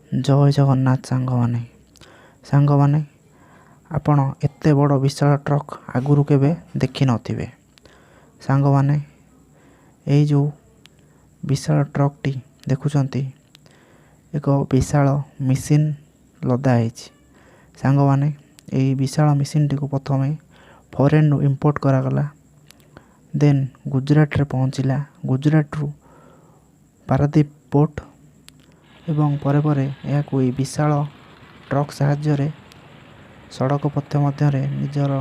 ଜୟ ଜଗନ୍ନାଥ ସାଙ୍ଗମାନେ। ସାଙ୍ଗମାନେ, ଆପଣ ଏତେ ବଡ଼ ବିଶାଳ ଟ୍ରକ୍ ଆଗରୁ କେବେ ଦେଖିନଥିବେ। ସାଙ୍ଗମାନେ, ଏଇ ଯେଉଁ ବିଶାଳ ଟ୍ରକ୍ଟି ଦେଖୁଛନ୍ତି, ଏକ ବିଶାଳ ମେସିନ୍ ଲଦା ହେଇଛି। ସାଙ୍ଗମାନେ, ଏଇ ବିଶାଳ ମେସିନ୍ଟିକୁ ପ୍ରଥମେ ଫରେନ୍ରୁ ଇମ୍ପୋର୍ଟ କରାଗଲା, ଦେନ୍ ଗୁଜୁରାଟରେ ପହଞ୍ଚିଲା, ଗୁଜୁରାଟରୁ ପାରାଦ୍ୱୀପ ପୋର୍ଟ ଏବଂ ପରେ ପରେ ଏହାକୁ ଏଇ ବିଶାଳ ଟ୍ରକ୍ ସାହାଯ୍ୟରେ ସଡ଼କ ପଥ ମଧ୍ୟରେ ନିଜର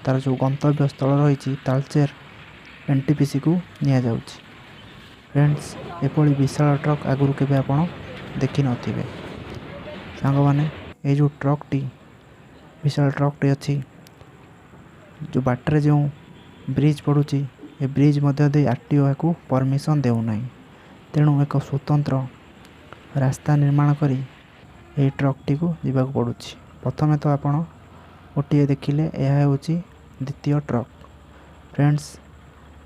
ତାର ଯେଉଁ ଗନ୍ତବ୍ୟ ସ୍ଥଳ ରହିଛି, ତାଳଚେର ଏନ୍ଟିପିସିକୁ ନିଆଯାଉଛି। ଫ୍ରେଣ୍ଡସ୍, ଏଭଳି ବିଶାଳ ଟ୍ରକ୍ ଆଗରୁ କେବେ ଆପଣ ଦେଖିନଥିବେ। ସାଙ୍ଗମାନେ, ଏଇ ଯେଉଁ ଟ୍ରକ୍ଟି, ବିଶାଳ ଟ୍ରକ୍ଟି ଅଛି, ଯେଉଁ ବାଟରେ ଯେଉଁ ବ୍ରିଜ୍ ପଡ଼ୁଛି, ଏ ବ୍ରିଜ୍ ମଧ୍ୟ ଦେଇ ଆର୍ ଟି ଓ ଏହାକୁ ପରମିସନ୍ ଦେଉନାହିଁ। ତେଣୁ ଏକ ସ୍ୱତନ୍ତ୍ର ରାସ୍ତା ନିର୍ମାଣ କରି ଏହି ଟ୍ରକ୍ଟିକୁ ଯିବାକୁ ପଡ଼ୁଛି। ପ୍ରଥମେ ତ ଆପଣ ଗୋଟିଏ ଦେଖିଲେ, ଏହା ହେଉଛି ଦ୍ୱିତୀୟ ଟ୍ରକ୍। ଫ୍ରେଣ୍ଡସ୍,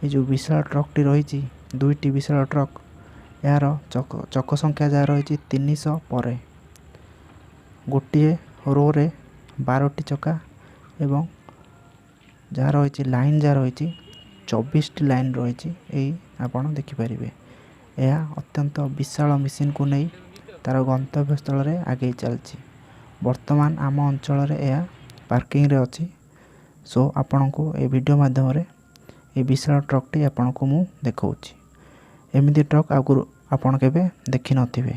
ଏ ଯେଉଁ ବିଶାଳ ଟ୍ରକ୍ଟି ରହିଛି, ଦୁଇଟି ବିଶାଳ ଟ୍ରକ୍, ଏହାର ଚକ ସଂଖ୍ୟା ଯାହା ରହିଛି 300 ପରେ, ଗୋଟିଏ ରୋରେ 12ଟି ଚକା ଏବଂ ଯାହା ରହିଛି ଲାଇନ୍, ଯାହା ରହିଛି 24ଟି ଲାଇନ୍ ରହିଛି, ଏଇ ଆପଣ ଦେଖିପାରିବେ। ଏହା ଅତ୍ୟନ୍ତ ବିଶାଳ ମେସିନ୍କୁ ନେଇ ତା'ର ଗନ୍ତବ୍ୟସ୍ଥଳରେ ଆଗେଇ ଚାଲିଛି। ବର୍ତ୍ତମାନ ଆମ ଅଞ୍ଚଳରେ ଏହା ପାର୍କିଂରେ ଅଛି। ସୋ ଆପଣଙ୍କୁ ଏ ଭିଡ଼ିଓ ମାଧ୍ୟମରେ ଏ ବିଶାଳ ଟ୍ରକ୍ଟି ଆପଣଙ୍କୁ ମୁଁ ଦେଖାଉଛି। ଏମିତି ଟ୍ରକ୍ ଆଗରୁ ଆପଣ କେବେ ଦେଖିନଥିବେ।